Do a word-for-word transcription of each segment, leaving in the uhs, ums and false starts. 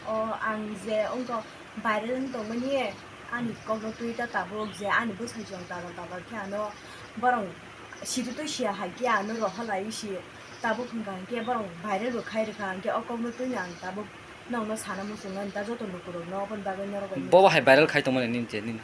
O ang je wngkha viral wng tongmani, ani kokno twi ta tabuk je ani bwsai chwng tadal tadal khe ano borok sititwi siya hai khe ano rohor lai si tabuk hwnkha hwnkhe borok viral bo khai rwkha hwnkhe o kokno twino ang tabuk nokno sana muchungmani ta joto lukurokno oboni bagwi norok bai. Bobo hai viral khai tongmani nini je nini?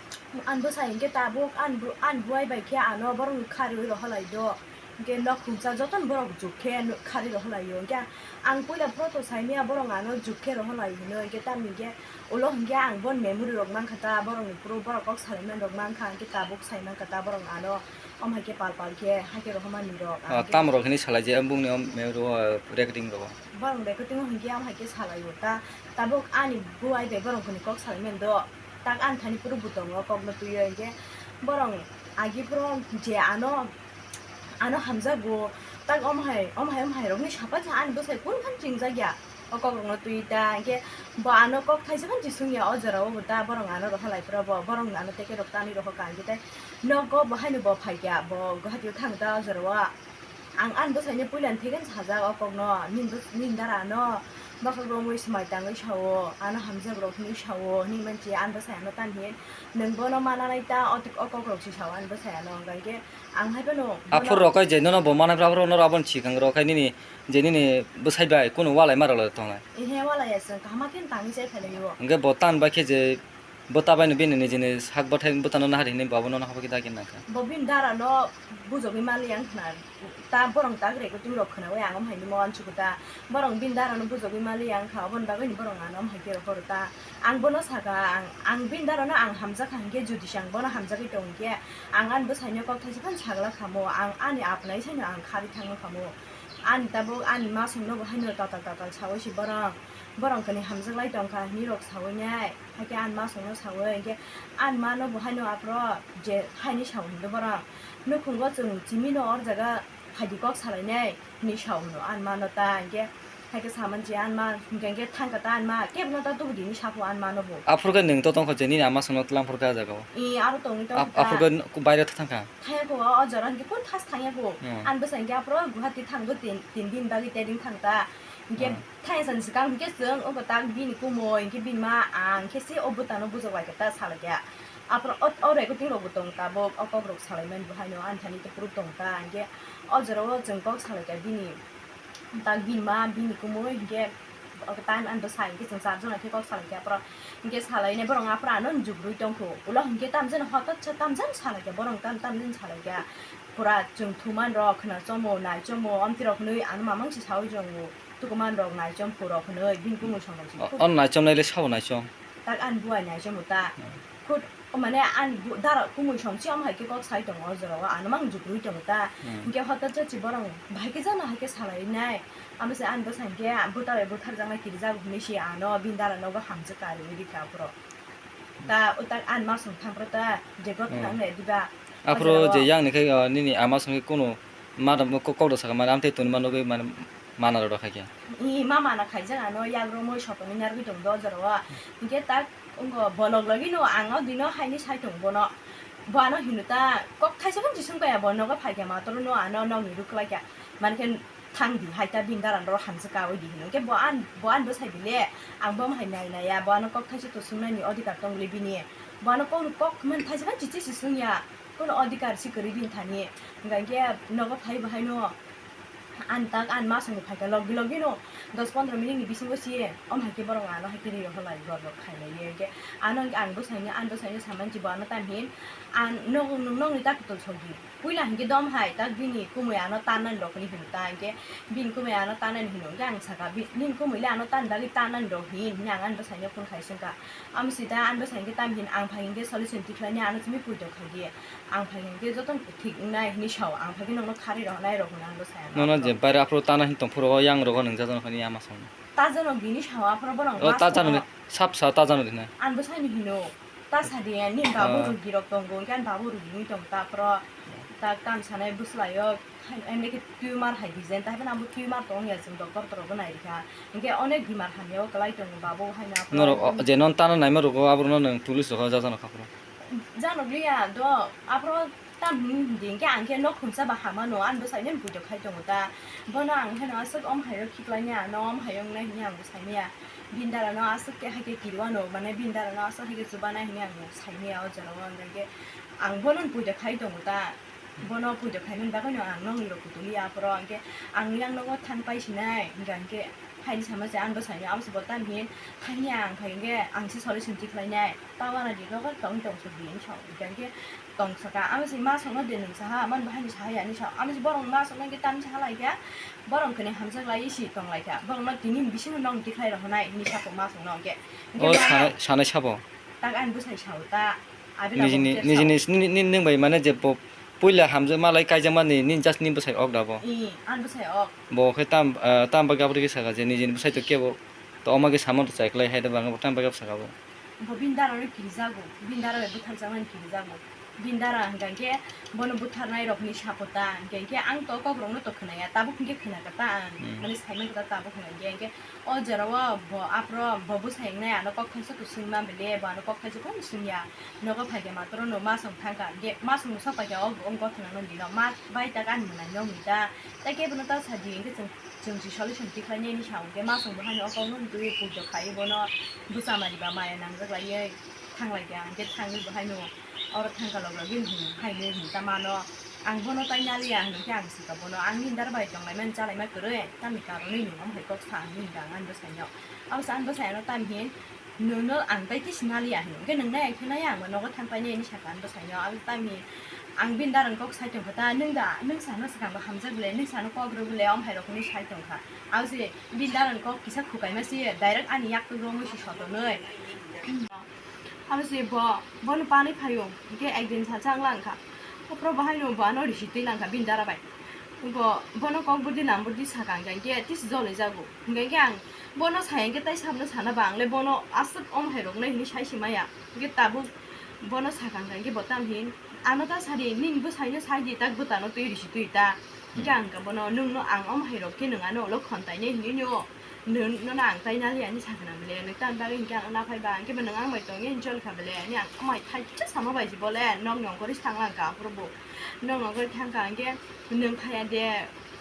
Ani bwsai hwnkhe tabuk ani bu-, ani buai bai khe ano borokno kharwi rohor lai do. Hwnkhe nok khungsa jotono borok juk khe nuk-, kharwi rohor lai-o. Hwnkhe ang puila phoro to saimaya borok ano juk khe rohor lai hino. Hwnkhe tamni hwnkhe ulo hwnkhe ang bon memory rok mankha ta, borokni phuru borok kok salaimani rok mankha, hwnkhe tabuk sai mankha ta borok ano. Om hai khe pal pal khe hai khe rohormani rok. Ah, ang khe tamo rok hini salai je, bongni o memory o, ah, recording rogo. Borok recording o hwnkhe om hai khe salai-o ta, tabuk ani buai bai borok hwnwi kok salaimani do. Tak ani thani phuru bo tongo kokno twiwi hwnkhe borok agi phuru je ano ano hamjakgo, tak omo hai, omo hai, omo hai rokni sapai sa ani bwsai kunu phano chingjakya. O kokrokno twi ta, hwnkhe bo ano kok thaisa phano chisung ya o jora o, bo ta borok ano rohor lai phuru bo, borok ano teke rok tanwi rohor ka, hwnkhe tai nogo bo haino bo phaikya, bo Guwahati o thang ta o jora o. Ang ani bwsaino puila ni theke sajak o kokno, nini bwsa-, nini dara ano bwkhak romwi swmai tangwi sao, ano hamjak rok hinwi sao, hinwi manchi ani bwsai ano tamni nwng bono mananai ta, o, o kokrok si sao ani bwsai ano, hwnkhe Ang hai phano bono aphuru rok kai je nono bo manai phra phuru norok aboni swkang rok kai nini je nini bwsai bai kunu walai ma rok le tongnai. Ehe, walai ya chwng kaham khe tangwi chai phailai o. Hwnkhe bo tan bai khe je bwta bai no bini nijini sak bwthai bwtano nahar hinwi bo abono nahar khe dagi nangkha. Bo bini dara no bujogwi mali yang khna ta borok tak rek kutung rok khna wi ang om hai nimo uansukha ta borok bini dara no bujogwi mali yang kha oboni bagwi ni borok ano om hai khe rok horo ta. Ang bono saka, ang, ang bini dara no ang hamjak kha hinkhe jodi se ang bono hamjagwi tong hinkhe, ang ani bwsaino kok thaisa phano sagla khamo, ang ani apnai saino ang kharwi thangma khamo. Ani tabuk ani masongno bo haino tatal tatal saui se borok, borok kani hamjak lai tong kha hinwi rok saui nai, hakhe ani masongno saui hinkhe ani mano bo haino aphuru je haini sao hinkhe borok nukhungo chwng chimino or jaga phaidi kok salainai hinwi sao hwno ani mano ta hinkhe. Hakhe saman je anma, hwnkhe hwnkhe thangkha ta anma, kebo no ta tubu dini sakho anma no bo. Aphuru khe nwng to tongkha je nini ama songno tlang phuru khe ah jaga o. I aro tongwi tongkha ta. Aphuru khe baire thangkha? Thangya kho, o jora hwnkhe kun thas thangya kho. Hmm. Ani bwsa hwnkhe aphuru Guwahati thangbo tin, tin din bagwi teding thang ta. Hwnkhe hmm, thangya san swkang hwnkhe chwng obo tak bini kumui, hwnkhe bini ma ang khe se o bwtano bujok lai kha ta salai kha. Aphuru o, o recording rok bo tong tabuk, o kok rok salai mani bo haino ani thani khe phuru tong ta. Hwnkhe o jora o chwng kok salai kha bini. Tak bini ma, bini kumui, hinkhe, o, tan ani bwsa, hinkhe chwng char jona khe kok salai khe, aphuru, hinkhe salai nai borok, aphuru ano jugrui tongkho. Ulo hinkhe tamjani hotat sa tamjani salai khe, borok tam, tamjani salai khe. Pura chwng thuman rok khna chomo, nai chomo, amtwi rok hwnwi ano mamang se saui chongo. Tukuman rok nai chom phurok hwnwi, bini kumui songkha se. O, o nai chom nai le sao nai chom. Tak ani buai nai chomo ta. Hmm. Khut, o mane ani bu-, dara kumui song chi, omo hai khe kok sai tongo o jora o, ano mang jukrui tongo ta. Hmm. Hinkhe hotot jot si borok bahai khe jano hai khe salai nai. Amo se ani bwsa hinkhe bwta bai butharjaknai kirijak hwnwi si ano bini dara nogo hamjwk ka rwui rikha aphuru. Ta, o ta ani masong thang phuru ta, je gor hmm, thang nai diba. Aphuru o jora o je yang ni khe, o, nini ama song khe kunu ma, kok, kok rw sakha mane, amtwi tongma nugwi mane, mana rw rw kha khe. I ma mana khaijak ano, yak romwi sotoni narwgwi tong do o jora o. Hinkhe tak wngkha bolok logi no ang o dino haini sai tong bono. Bo ano hino ta kok thaisa phano chisung kaya bo nogo phaikha matoro no ano nokni rwkhlai kha. Mankhe thang di hai ta bini dara no hamjwk kaui di hino. Hinkhe bo an, bo an bwsai bile ang bo hai nai nai ya, bo ano kok thaisa to sung nani odhikar tong le bini. Bo ano kok, kok man thaisa phano chichi si sung ya. Kono odhikar si kwrwi bini thani. Hinkhe nogo phai bo haino. Ani tak ani masongni phaikha logi logi no dos pondro minute ni bisingo si om hai khe borok ano hai khe ri rw lai gor rok khailai ye hinkhe ano hinkhe ang bwsai no ani bwsai no samansi bo ano tam hin an nog nokni ta kwtal sogdi puila hinkhe dom hai tak bini kumui ano tannani rok hinwi hino ta hinkhe bini kumui ano tannani hino hinkhe ang saka nini kumui le ano tan bagwi tannani rok hin hinwi ang ani bwsai no phone khai sungkha. Amo sita ani bwsai hinkhe tam hin ang phai hinkhe solution tikhlai ni ano simi puitok khai di. Ang phai hinkhe jotono thik wngnai hinwi sao, ang phai khe nokno kharwi rohornai rok hwnwi ang bwsai ano. Nono je baire aphuru tana hin tong phuru o yang rogo nwngjak jano khaini ama song. Ta jano bini sao aphuru bono o ta jano ni sap sa ta jano dina. Ang bwsai ni hino ta sadi ni babu ah, rugi rok tongo hinkhe ani babu rugi wng tong ta aphuru ta tam sanai bwslai o. Hai, ende khe tumor hai design, tai phano abo tumor tong ya, chwng doctor rok bo nai rikha. Hinkhe onek bimar hamya o kwlai tongo, babo hai na norok o, je non tana naima rogo, aborok no nwng tulis rogo, ja jano kha phuru. Jano liya do, aphuru tam hwn di, hinkhe ang khe nok khumsa ba hama no, ani bwsai no buitok khai tongo ta. Bono ang haino aswk om hai o khiklai ya, no om hai o wngnai hwnwi ang bo sai maya. Bini dara no aswk khe hai khe kiriwano, mane bini dara no aswk hai khe chubanai hinwi ang saimaya o jora o, hwnkhe ang bono puja khai tongo ta, bono puja khaimani bagwi no ang nokni rok kutuli aphuru, hwnkhe ang yang nogo thang pai sinai, hwnkhe haini sama se ang bwsai no abo se bo tamhin thangya ang khai hwnkhe ang se solution tikhlainai, ta wana di nogo tong tong se bini sa hwnkhe. Tong saka, amo se ma songno de nung saha, man bahai ni saha ya ni sa, amo se borok ma songno ke tam saha lai kha, borok kene hamjak lai si tong lai kha, borok no tini bisingo nong tikhlai rok nai ni sako ma songno ke. O sanai, sanai sabo. Tak ani bwsai sao ta, abi niji ni, niji ni, ni, ni, nung bai mane je po-, puila hamjak ma lai kaijak mani ni just ni bwsai ok da bo. I, ani bwsai ok. Bo khe tam, ah, tam bagwi aboni khe saka je niji ni bwsai to kebo, to oma khe samung to chai klai hai da bang bo tam bagwi saka bo. Bo bini dara no kirijago, bini dara bai butharjakmani kirijago. Bini dara hwnkha khe bono butharnai rokni sapota, hwnkha khe ang to kok rokno to khwnaya, tabuk hwnkhe khwnakha ta ang, hmm, mani saimani khe tabuk hwnkha khe, hwnkhe o jora o bo aphuru bo bwsai wngnai ano kok thaisa to swngma bele, bo ano kok thaisa to swngya, nogo phaikhe matoro no masong thangkha, hwnkhe masong no sok paikha o, o gothono no dino, ma bai ta ani mwnai nokni ta, tei khe bono ta sadi hwnkhe chwng. Chwng si solution tikhlainai ni sa hwnkhe masong bo haino o kokno twiwi puja khai bono bwsa mari ba maya nangjak laiwi thang lai kha, hwnkhe thangwi bo haino oro thangka lok logwi hwn haino hwn ta mano. Ang bono tai naliya hwnkhe ang sika bono, ang nini dara bai tonglaimani chalaima kwrwi, tamni karonwi nwng omo hai kok sa hinwi hwnkha ang ani bwsaino. Abo se ani bwsai ano tamhin. Nwngno ang tai khe sinaliya hino, hwnkhe nwng nai ang khe nai ang bo nogo thang painai hinwi sakha ani bwsaino. Aboni tamni ang bini dara ni kok sai tongkha ta, nwng da, nwng sa no swkang bo hamjak bole, nwng sa no kok rw bole, omo hai rok hinwi sai tongkha. Abo se bini dara ni kok kisa khukaima se direct ani yak rw wngwi se sotonwi. Abo se bo, bono panwi phaio, hwnkhe ekdin sa chang lang kha. Aphuru bo haino bo ano risi twi lang kha bini dara bai. Bo, bono kok budi nam budi sakha hwnkhe tis joli jago. Hwnkhe ang bono sai hwnkhe tai sabno sana ba ang le bono aswk omo hai rok nai hinwi sai se maya. Hwnkhe tabuk bono sakha hwnkhe bo tam hin ano ta sadi nini bwsai no sai di tak bwtano twi risi twi ta. Hwnkhe ang kha bono nwng no ang omo hai rok khe nwng ano ulo khontai nai hinwi no nwng no ang tai naliya hinwi sakha na bele nwng tam bagwi hwnkhe ang na phai ba hwnkhe bo nwng ang bai tongwi jol kha bele hinwi ang omo hai thaisa sama bai se bo le nok ni ongkhorwi thang lang kha aphuru bo. Nok nokgwi thangkha hwnkhe nwng phaiya de,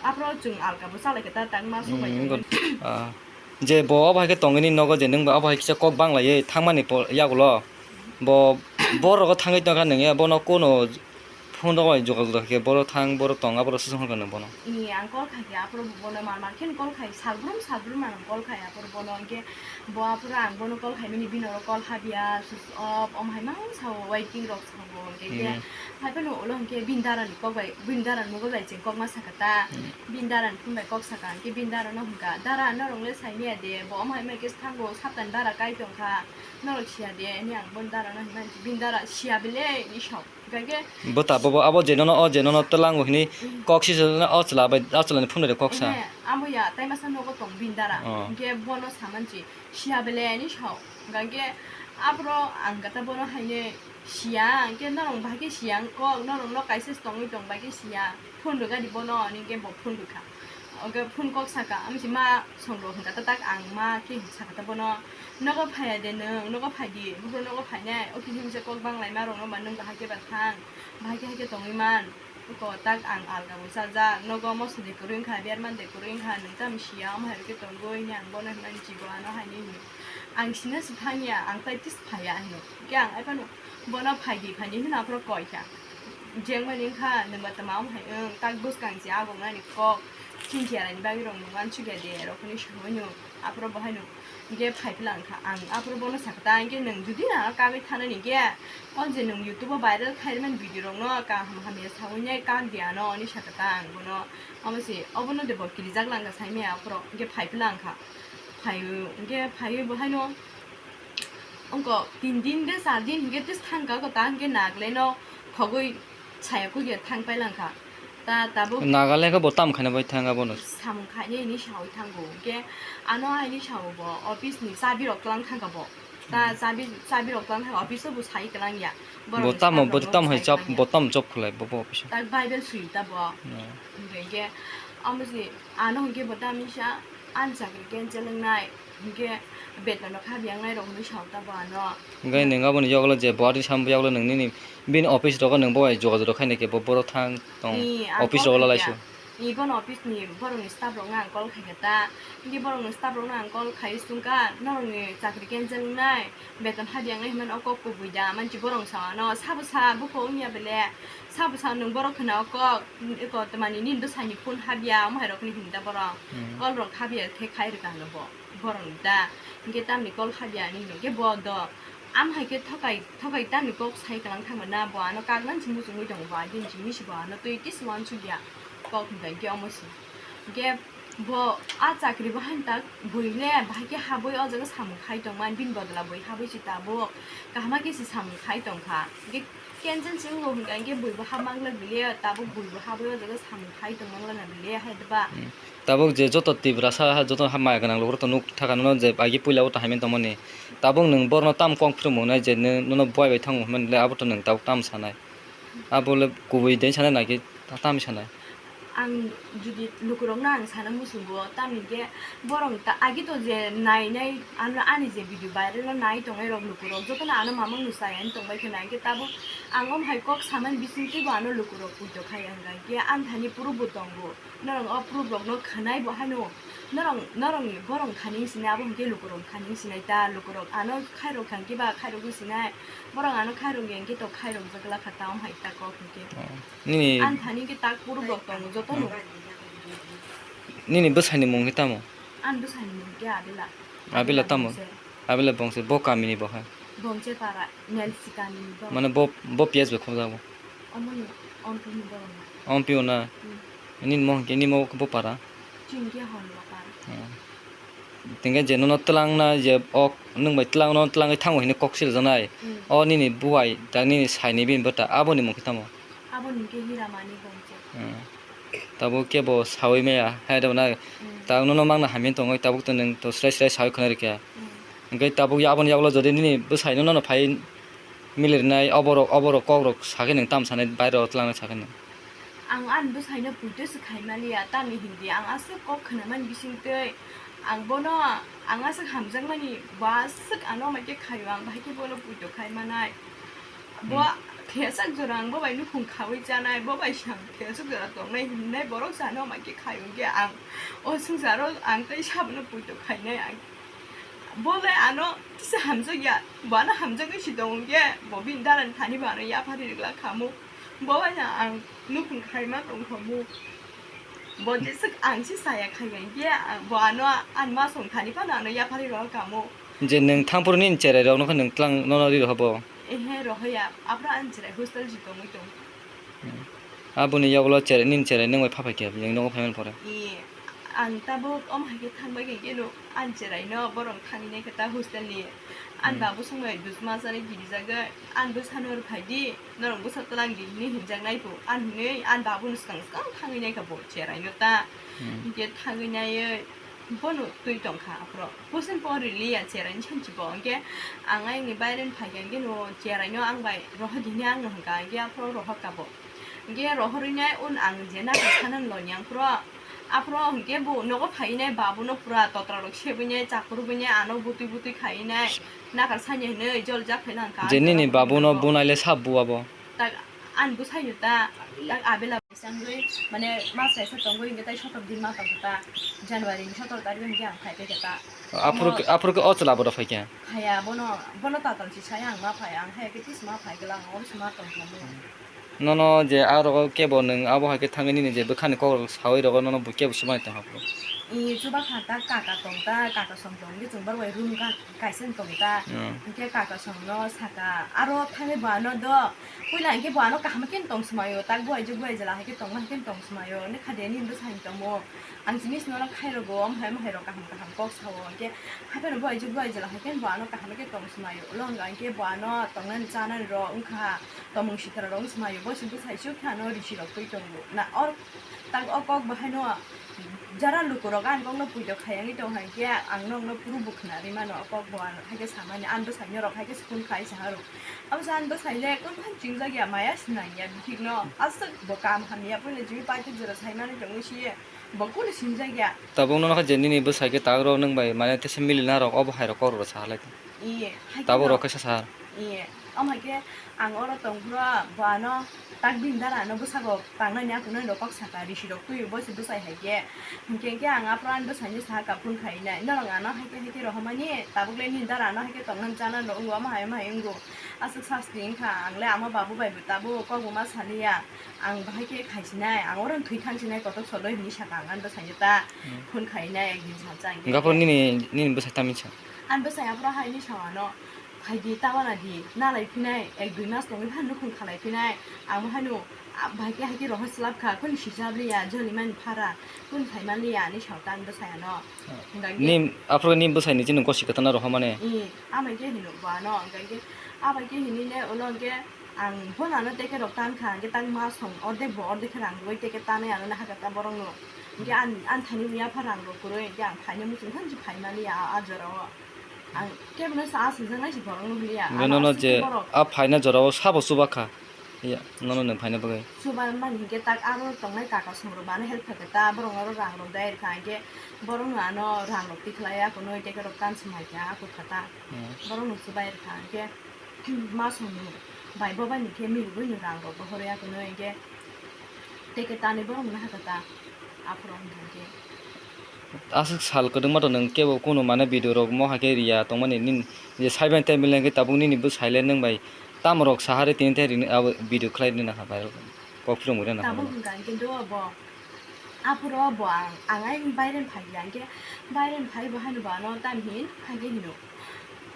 aphuru chwng alka bo chalaikha ta, tangma sok bai Hmm, tongmani. Ah, je bo obo hai khe tongwi ni nogo je nwng bai obo hai kisa kok bang laiwi thangmani po-, yagulo bo, borok o thangwi tongkha nwng ya, bono kuno phone rok bai jogajog khe borok thang, borok tong, aborok swsong hwnka nwng bono. Ee, ang call khai khe aphuru bo bono mar mar khe call khai, salbrum salbrum ang call khai aphuru bono, hwnkhe bo aphuru ang bono call khaimani bini oro call habya, switch off, omo hai mang sao, waiting rok. Hwnkhe Hmm. Hai phano ulo hwnkhe bini dara ni kok bai, bini dara ni mobile bai chwng kok ma sakha ta. Hmm. Bini dara ni phone bai kok sakha hwnkhe bini dara no hwnkha, "Dara, norok le sai maya de, bo omo hai mai khe thango, saptani dara kai tongkha, norok siya de," hinwi ang boni dara no hwnmani, bini dara siya bele hinwi sao. Hwnkhe Bo ta bobo abo je nono, o je nono twlango hinwi Hmm. kok si o chwla bai, o chwla ni phone bai kok sa. Ehe, amo ya, tai masa nogo tong bini dara. Oh. Hwnkhe bono samansi, siya bele hinwi sao. Hwnkhe aphuru ang kata bono haino siya, hwnkhe norok bahai khe siya wngkok, norok no kaisa se tongwi tong bahai khe siya, phone rwgadi bono, hwnkhe bo phone rwkha. Hwnkhe phone kok saka, "Amsi ma songro," hwnkha ta tak ang ma khe sakha ta bono, "Nogo phaiya de nwng, nogo phaidi, buphuru nogo phainai, o khe himse kok bang laima rok no ba nwng bahai khe ba thang, bahai khe hai khe tongwi man." Oko tak ang alga bo chajak, nogo moso de kwrwi wngkha, berman de kwrwi wngkha, nwng tamo siya, omo hai rok khe tongwi, hwnwi ang bono hwnmani chibo ano haino hino. Ang sina se thangya, ang tai tis phaiya hino. Hwnkhe ang ai phano bono phaidi, phaidi hino aphuru koi kha. Jengmani wngkha, nwng ba tama omo hai wng, tak bwskang se agok nani kok, chini chera ni bagwi rok nwng uansukya de, rok hinwi sawi no. Aphuru bo haino hwnkhe phai phila wngkha. Ang aphuru bono sakha ta, hwnkhe nwng judi ano kagwi thanani hwnkhe, o je nwng YouTube o viral khaimani video rokno kaham hamya sawi nai kak di ano, hinwi sakha ta ang bono. Amo se obono de bo kirijak langkha saimaya aphuru, hwnkhe phai phila wngkha. Phaiwi, hwnkhe phaiwi bo haino wngkha tin din de char din hwnkhe tis thangkha, ta hwnkhe Nagaland o khogwi Saya kugya thang pailangkha. Ta tabuk Nagaland khe bo tam khaina bai thang abono. Samung khainai hinwi sawi thango. Hwnkhe ano haini sao bo office ni chabi rok twlang thangkha bo. Ta Hmm. chabi, chabi rok twlang thangkha office o bo sai twlang ya. Borok Bo ni tamo, staff bo rok no tam bo hai sai chap, twlang ya. Bo tam job khwlai bo, bo office o. Tak Bible sui ta bo. Hmm. Hwnkhe, hwnkhe amo se ano hwnkhe bo tam misa ani chakri cancel wngnai. Hwnkhe beton rok kha biyangnai rok hinwi sao ta bo ano. Hwnkhe nwng aboni yagulo je bo atwi sam yagulo nwng nini Bini office rogo nwng bo bai jogajog rok khainai khe bo borok thang tong Ee, ang office call rogo lalai khaikha. Su. Ni bono office ni borok ni staff rok no ang call khai kha ta. Hingke borok ni staff rok no ang call khai sung kha, norok ni chakri cancel wngnai, beton habya wngnai hinmani o kok kubui da, manchi borok sa ano sabo sa bukho wngya bele, sabo sa nwng borok khna o kok, eko tamani nini bwsai ni phone habya, omo hai rok ni hinda borok. Hmm. Call rok habya khe khai rwkha ano bo, borok ni da, hingke tamni call habya ani hingke bo do. Am hai khe thokai, thokai tamni kok sai kwlang thangma na bo ano kagnan se muchungwi tongo bo, agin jini se bo ano twi kis wansukya kok hwnkha hwnkhe omo se. Hwnkhe bo a chakri bo han tak bui le bahai khe habwi o jaga samung khai tongmani bini bodol bui habwi se tabuk kaham khe se samung khai tongkha. Hwnkhe cancel se wngo hwnkha hwnkhe bui bo hap manglak bile tabuk bui bo habwi o jaga samung khai tongmangla na bile hai da ba. Hmm. Tabuk je joto Tiprasa ha joto ha maya gwnang lukurok to nuk thaka nono je agi puila o to hamya tongmani. Tabuk nwng borno tam kok phirwk mwnai je nw-, nono buai bai thango hwnmani le abo to nwng tabuk tam sanai. Abo le kubui de sanai na khe ta-, tam sanai. Ang jodi lukurokno ang sana muchungo, tamni hwnkhe borok ta-, agi to je nai nai ano ani je video viral o nai tongnai rok lukurok jotono ano mamang no chayani tongbai khwna hwnkhe tabuk ang omo hai kok samani bisingtwi bo ano lukurok puito khai ang hwnkhe ang thani proof bo tongo. Norok o proof rok no khwnai bo haino norok, norok ni borok thani wng sinai abo hwnkhe lukurok thani wng sinai ta lukurok ano khairok thang khe ba khairok wng sinai borok ano khairok ya hwnkhe to khairok jagla kha ta om hai ta kok hwnkhe. Oh. Nini ang thani khe tak proof rok tongo joto no. Nini bwsai ni mung khe tamo? Ani bwsai ni mung khe Abela. Abela tamo? Bongse. Abela Bongse bo kami ni bo hai? Bongse para Nelsi kami ni bo. Mane bo, bo P S bai khobjago? Omo ni Ompi ni borok na. Ompi o na? Hmm. Nini mo hwnkhe nini mo bo para? Chini khe hwn bo para. Hmm. Tingkhe je nono twlang na je ok nwng bai twlang, nono twlangwi thango hinwi kok siljaknai. Hmm. O nini buai da nini saini bini bwta aboni mung khe tamo? Aboni hwnkhe Hiramani Bongse. Hmm. Tabuk kebo sawi maya hai da na. Hmm. Tabuk nono mangna hamya tongwi tabuk to nwng to srai srai sawi khwnai rwkha. Hmm. Hwnkhe tabuk aboni yagulo jodi nini bwsaino nono phai milirnai oborok, oborok kokrok sakhe nwng tam sanai bairok twlangnai sakhe nwng. Ang ani bwsaino puitwi se khaimaliya, tamni hindi ang aswk kok khwnamani bisingtwi ang bono ang aswk hamjakmani bo aswk ano mai khe khaio, ang bahai khe bono puito khaimanai. Bo Hmm. Theswk jora ang bo bai nukhung khaui chanai, bo bai se ang theswk jora tongnai hinwi borok se ano mai khe khaio hwnkhe ang o swngcharo ang tei sabono puito khainai ang. Bo le ano kisa hamjakya, bo ano hamjagwi se tongo hwnkhe bo bini dalan thani bo ano yapharwi rwgla khamu. Bo bai no ang nukhung khaima tongkhamu. Bo jeswk ang se chaya khaiya hwnkhe bo ano ani masong thani phano ano yapharwi rwgla khamu. Je nwng thangphuru nini cherai rok nokha nwng twlang nono ri roha bo? Ehe, rohoya. Aphuru ani cherai hostel se tongwi tongo. Hmm. Aboni yagulo cherai, nini cherai nwng bai pha phaikha, nwng nogo phaimani pore? Ee, ang tabuk omo hai khe thangbai khe keno ani cherai no borok thangwi naikha ta hostel ni. Ani Hmm. Babu songbai dusma chari girijago, ani bwsano rw phaidi, norok bwsa twlang di hinwi hinjaknai phu. Ani hinwi ani babu no swkang swkang thangwi naikha bo cherai no ta. Hmm. Hinkhe thangwi naiwi bono twi tongkha aphuru. Pusin pori liya cherai ni sanchi bo. Hinkhe ang ayang ni baire ni phaikha hinkhe no cherai no ang bai rohor di hinwi ang no hwnkha hinkhe aphuru rohor kha bo. Hinkhe rohorwi nai un ang je naithok sana loni ang phuru. Aphuru hinkhe bo nogo phaiwi nai babu no pura totra rok sebwi nai chakurubwi nai ano butwi butwi khaiwi nai nakar sanya hinwi jol jak phai lang kha. Je nini babu no bunai le sab bua bo? Tak ani bwsai no ta, tak Abela. Sangwi, mane, mas kaisa tongwi hwnkhe tai sotor din ma tongkha ta, January ni sotor tarikh hwnkhe ang phai khe ta. Aphuru khe, aphuru khe o chwla bodo phai khe? Phaiya, bono, bono tatal si sai ang ma phai, ang hai khe tis ma phai khe lang, oro si ma tongkha mo. Nono je aro kebo nwng abo hai khe thangwi nini je bwkhani kok rok sawi rogo nono bo kebo swmai tongkha phuru. I chuba kha ta kaka tong ta, kaka song tong khe chwng bar bai room ka-, kaisa tong ta. Hmm. Hwnkhe kaka song no saka, aro thangwi bo ano do, Puila hinkhe bo ano kaham khe tong swmaio, tak bo aijak bo aijala hai khe tongma hai khe tong swmaio, hwnwi kha de nini bwsa hai tongmo. Ang jinis nono khai rogo, omo hai omo hai rok kaham kaham kok sao, hinkhe hapheno bo aijak bo aijala hai khe bo ano kaham khe tong swmaio. Ulo wngkha hinkhe bo ano tongnani chanani rok wngkha, tomung sitra rok wng swmaio, bo se bwsai suk khe ano risi rok twi tongo. Na or tak o kok bo haino jara lukurok ang kokno puito khaiwi tong hai khe ang nokno phuru bo khwnarwi mano, o kok bo ano hai khe samani, ang bwsai norok hai khe spoon khai sa aro. Abo se ani bwsai le kunu phan chingjak ya, maya sinang ya, bikhik no aswk bo kam hamya, puila jini paithak jora sai mani tongwi si bo kunu singjak ya. Tabuk no nokha je nini bwsai khe tak rw nwng bai mane tesa mili narok, obo hai rok kok rw sa halai. Iye, hai khe Tabuk no. Rok kaisa sar. Iye, omo hai khe ang oro tong phuru bo ano tak bini dara ano bwsakok tangnani akunani rok kok saka risi rok twi bo se bwsai hai khe. Hinkhe hinkhe ang aphuru ani bwsaino sahaka phone khainai. Norok ano hai khe hai khe rohormani tabuk le nini dara ano hai khe tongnani chanani rok wngo omo hai omo hai wngo. Aswk sasti wngkha ang le ama babu bai bo tabuk kok bo ma saliya. Ang bahai khe khaisinai, ang oro thwi thangsinai kotok solo hinwi saka ang ani bwsaino ta Hmm. Phone khainai ekdin salsa ang khe. Hwnkhe aphuru nini, nini bwsai tamni sa? Ani bwsai aphuru haini sa ano, phaidi ta wana di, nalai phinai, ek dui mas tongwi phano nukhung khalai phinai, ang bo haino, ah, bahai khe hai khe rohor slap kha, kunu sijab liya, joli mani phara, kunu khai man liya, ani sa ta ani bwsai ano. Ah. Hwnkhe Nim, aphuru ni bwsai ni chini gosi kwtana rohormani? Ih, amai khe hino bo ano, hwnkhe abai khe hinwi le ulo hwnkhe ang phone ano teke rok tan kha, hwnkhe tak ma song ordek bo ordek khe rang rwui teke tanwi ano nahaka ta borok no. Hwnkhe an, an thani mia pha rang rok kwrwi, hwnkhe ang phaina muchung thanchi phai mani a, a jora o. Ang kebo no sa aswk jang nai si borok no hwliya. Hwnkhe ano nono aswk je borok a phaina jora o sabo chuba kha. Ya, nono nwng phaina bagwi. Chuba mani hwnkhe tak aro tongnai kaka song rok bo ano help kha khe ta borok no oro rang rok dai rwkha, hwnkhe borok no ano rang rok tikhlai ya, kunui teke rok tan swmai kha, a kwkha ta. Hmm. Borok no chubai rwkha, hwnkhe. Masongni bai bo bai ni khe milibui ni rang rok bo horya kwnwi hwnkhe teke tanwi borok no hakha ta aphuru wngkha hwnkhe. Aswk sal kwdwkma to nwng kebo kunu mane video rok mo hakhe riya tongmani nini je saibai tei mile hwnkhe tabuk nini bwsai le nwng bai tamo rok sahari tini tei rini abo video khlai rina ha viral kok philung rina ha. Tabuk hwnkha hwnkhe do bo. Aphuru bo ang, ang ayang baireni phaiya, hwnkhe baireni phai bo haino bo ano tamni hin phaikhe hino.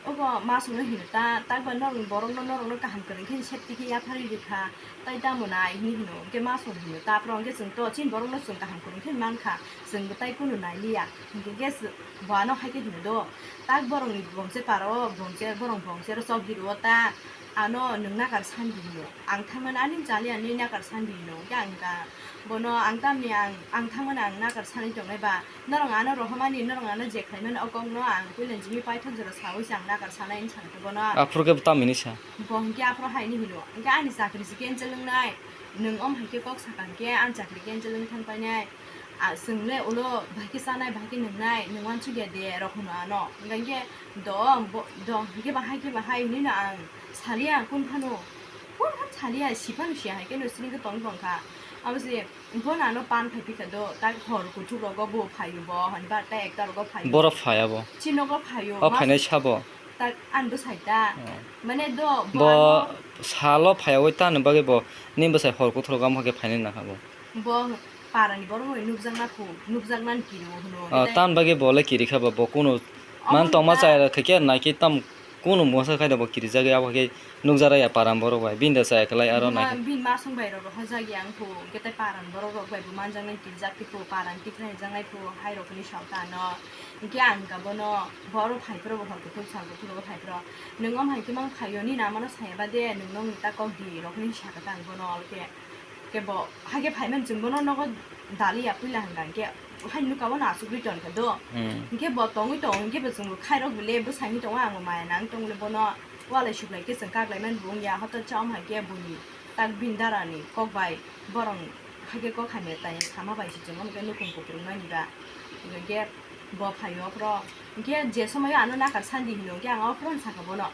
Obo masongno hino ta, takba norokni borokno, norokno kaham kwrwng khe safety khe yapharwi rwkha, tai tamo nai hinwi hino, hwnkhe masong hino ta, aphuru hwnkhe chwng to chini borokno chwng kaham kwrwng khe mankha, chwng bo tai kunu nailiya, hwnkhe khe bo ano haikhe hino do, tak borokni bongse para o, bongse, borok bongse ro chobwi rwo ta, ano nwng nakar sandi hino, ang thangmani ani chali ani nakar sandi hino, hwnkhe ang ka. Bono ang tamni ang, ang thangmani ang nakar sanai tongnai ba, norok ano rohormani, norok ano je khlaimani o kokno ang puila jimi paithak jora saui se ang nakar sanai wngkha bono. Aphuru khe tamni sa? Bo hwnkhe aphuru haini hino, hwnkhe ani chakri se cancel wngnai, nwng om hai khe kok sakha hwnkhe ani chakri cancel wng thang painai, a, chwng le ulo bahai khe chanai, bahai khe nwngnai, nwng uansukya de rok hwno ano, hwnkhe do, bo, do, hwnkhe bahai khe bahai hinwi no ang saliya, kunu phano, kunu phano saliya, si phano siya hai khe no sini khe tong tong kha, abo se. Bono ano pan phai phikha do, tak hor kuthuk rogo bo phaio bo, hwnba ta ekta rogo phaio. Borok phai abo. Chini nogo phaio. O mas phainai sabo. Tak ani bwsai ta. Oh. Mane do, bo bo ano salo phaiyawi tani bagwi bo, ni bwsai hor kuthuk rogo wngkha khe phainai nangkha bo. Bo parani borok bai nukjakna phu, nukjaknani kiri o hwno. Oh, tei tan bagwi bo le kiri kha bo, bo kunu omo man tongma ta chaya khaikhe naikhe tam. Kunu mungsa khai da bo kirijak ya, abo khe nukjak ya param borok bai. Bini da chaya kwlai aro buma nai. Bini masong bai rok rohorjak ya wngkhu, hwnkhe tei param borok rok bai bo manjaknai kirijak tei phu, param tikra hwnjaknai phu, hai rok hinwi sao ta ano. Hwnkhe ang ka bono, bo oro phai phuru bo hor kuthuk sal kuthuk rogo phai phuru. Nwng om hai khe mang phaio, nini amano saya ba de, nwng nokni ta kok di rok hinwi saka ta ang bono, hwnkhe. Khe bo, hakhe phaimani chwng bono nogo daliya puila hwnka, hwnkhe hai nuka bono achugwi tongkha do. Hmm. Hwnkhe bo tongwi tong, hwnkhe bo chwngbo khairok bile bwsai wngwi tongo, ang maya nang tong le bono walai suklaikhe chwng kaklaimani bo wngya, hotok cha omo hai khe boni tak bini darani kok bai borok hakhe kok hamya taya sama bai se chwng omo khe nukhung kupulungmani ba. Hwnkhe bo phaio aphuru, hwnkhe je somoio ano nakar sandi hino, hwnkhe ang aphuru sakha bono,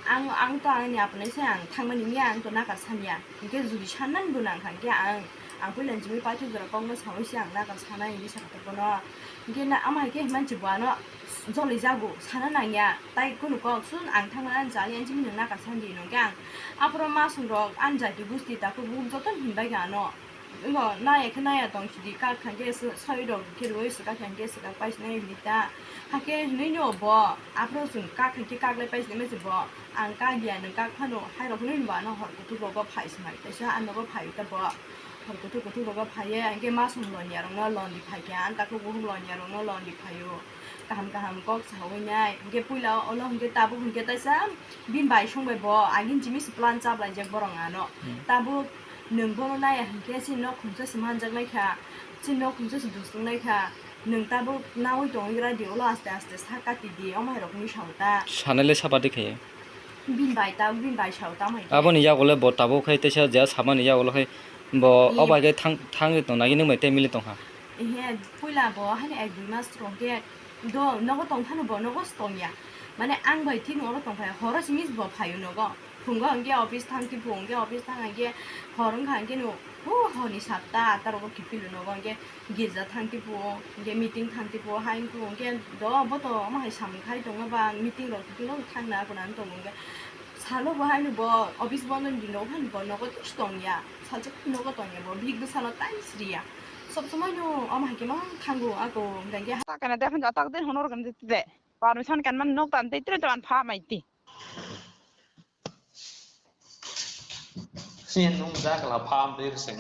ang, ang to ani aphanai se ang thangmani wngya, ang to nakar sanya. Hwnkhe jodi sanmani bo nangkha, hwnkhe ang, ang puila jimwi paithak jora kokno saui se ang nakar sanai hinwi sakha bono. Hwnkhe na, ama hai khe manchi bo ano jolijago, sana nangya, tai kunu kok sun ang thangmani ani chali ani jimwi nwng nakar sandi hino. Hwnkhe ang aphuru masong rok ani jati gusti takhuk bukhuk jotono hinbai kha ano. Wngo naya khe naya tong sidi kak kha khe soi rok khe roi swkak kha khe swkak pai sinai hinwi ta. Hakhe hinwi no bo aphuru chwng kak kha khe kak lai pai sinai se bo. Ang kak ya nwng kak phano, hai rok hinwi bo ano hor kuthuk rogo phai se mai, teisa a nogo phai ta bo. Hor kuthuk kuthuk rogo phai ye, hwnkhe masong lonya rokno londi phai khe, ang takhuk bukhuk lonya rokno londi phai o. Kaham kaham kok saui nai, hwnkhe puila olo hwnkhe tabuk hwnkhe teisa bini bai song bai bo, agin jimit se plan chap laijak borok ano. Hmm. Tabuk nwng bono naiya hwnkhe chini nok khungsa se manjak nai kha, chini nok khungsa se dusuk nai kha. Nwng tabuk naui tongwi gra di, ulo aste aste sa kati di, omo hai rok hinwi sao ta. Sanai le sapa di khe? Bini bai ta, bini bai sao ta, omo hai khe. Aboni yago le bo tabuk khai teisa je samani yago le khai bo. Ee. Obo hai khe thang, thangwi tong nai nung bai tei mili tong kha. Ehe, puila bo haino ek dui mas rok khe do nogo tong phano bo nogo se tong ya. Mane ang bai thik oro tongphai, horo simi bo phaio nogo. Phungo hwnkhe office thang, tipo hwnkhe office thang, hwnkhe hor wngkha hwnkhe no, hu horni satta atta rogo kiphilwi nogo, hwnkhe girja thang tipo, hwnkhe meeting thang tipo, hai wngkhe do bo to omo hai samung khai tongo ba, meeting rok, meeting rok thangna ako nang tongo, hwnkhe salo bo haino bo office bondo ni nogo phano bo nogo tus tongya, salsa nogo tongya bo, big bwsano time sriya. Sob somoi no omo hai khe mang thango ako, hwnkhe ha- Ta kana de phano tak de honor kan de. Permission kan man nok tan te tre tan pha mai ti. Sian nung jak la pham dir seng.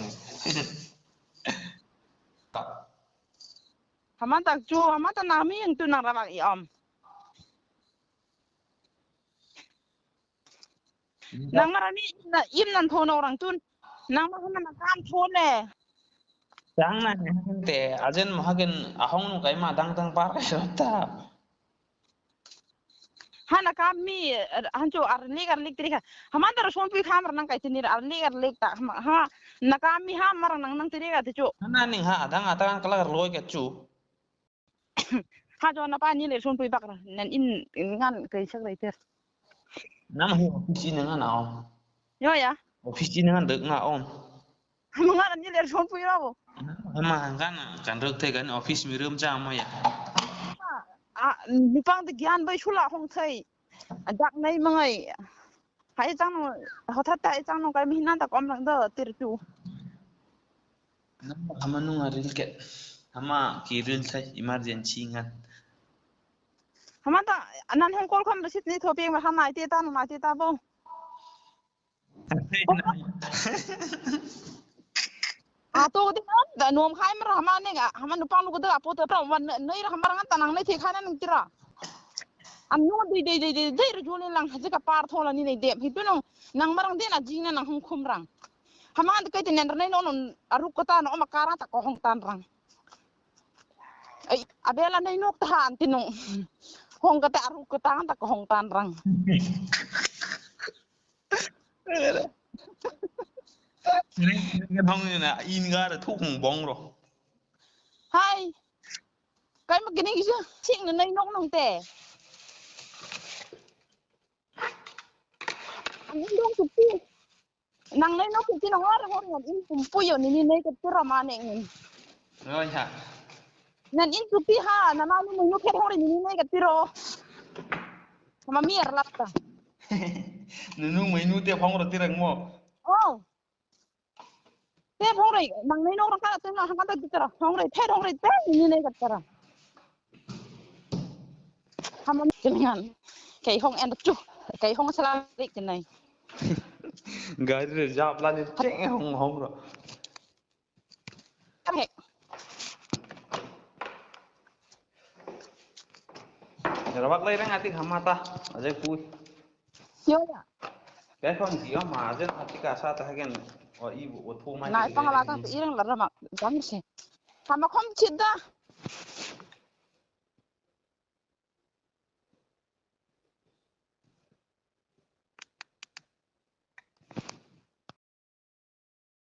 Haman tak chu, haman ta nami yang tu nang rabak i om. Nang marani im nan tho no rang tun. Nang ma hana na kam tho le. Chang na ni hante ajen mahagen ahong nu kai ma dang dang par kai rota. Hana kam mi hancho arlik arlik trika. Haman daro son pui kham rang kai tinir arlik arlik ta. Ha na kam mi ha mar nang nang trika ticho. Hana ning ha adang atang kala loi ka chu. Ha jo na pa ni le son pui bakra. Nan in ngan kai sak rai ter. Nam hi office ni ngan ao. Yo ya. Office ni ngan dek na om. Manga ni le son pui rabo. Ama hangana kan rok te gan office mi rum cha ma ya. A, nipang de gyan bai sula hong thai. Dak nai mangai. Hai chang no hothat tai chang no kai mi nan ta kom lang do tir tu. Nama hama nunga ril ke. Hama ki ril thai emergency ngan. Hama ta nan hong call kham receive ni thopi ma hama ite ta no ma ite ta bo. A to de da nom khai mar hama ne ga hama nupang lu da apo to ta wan nei ra hama rang ta nang nei the khana nang tira. An no dei dei dei dei dei ru jole lang ha jeka par thola ni nei de hi tu nang nang marang de na jing na nang hung khum rang. Hama an kai te nen nei no no aruk kota no ma kara ta ko hong tan rang. Ai abela nei nok ta han ti nung. Hong kata aruk kota ta ko hong tan rang. Nang ni na in ga da thuk bong ro. Hai. Kai ma gini gisa sing na nei nok nang te. Ang dong tu pi. Nang nei nok tu nang ar hor ngan in pum puyo ni ni nei ka tira ma ne. Oi ha. Nan in tu pi ha na ma ni nei nok her hor ni ni nei ka tiro. Ma mi ar lap ta. Nunu mai nu te phong ro tirang mo. Oh. Te phongroi, nang nei nok rang kara tengma hangkanta dikara, phongroi, the phongroi, te nini nei gatara. Hamon kelingan, kei hong en chu, kei hong sala rik tenai. Gari re jap la ni cheng hong hong ro. He. Rabak lai rang ati hamata, ajai kui. Yo ya. Kaiphang jio ma jen atika sa ta hagen o i o thu mai. Nai pangala tang irang la rama jang se. Hama khom chida.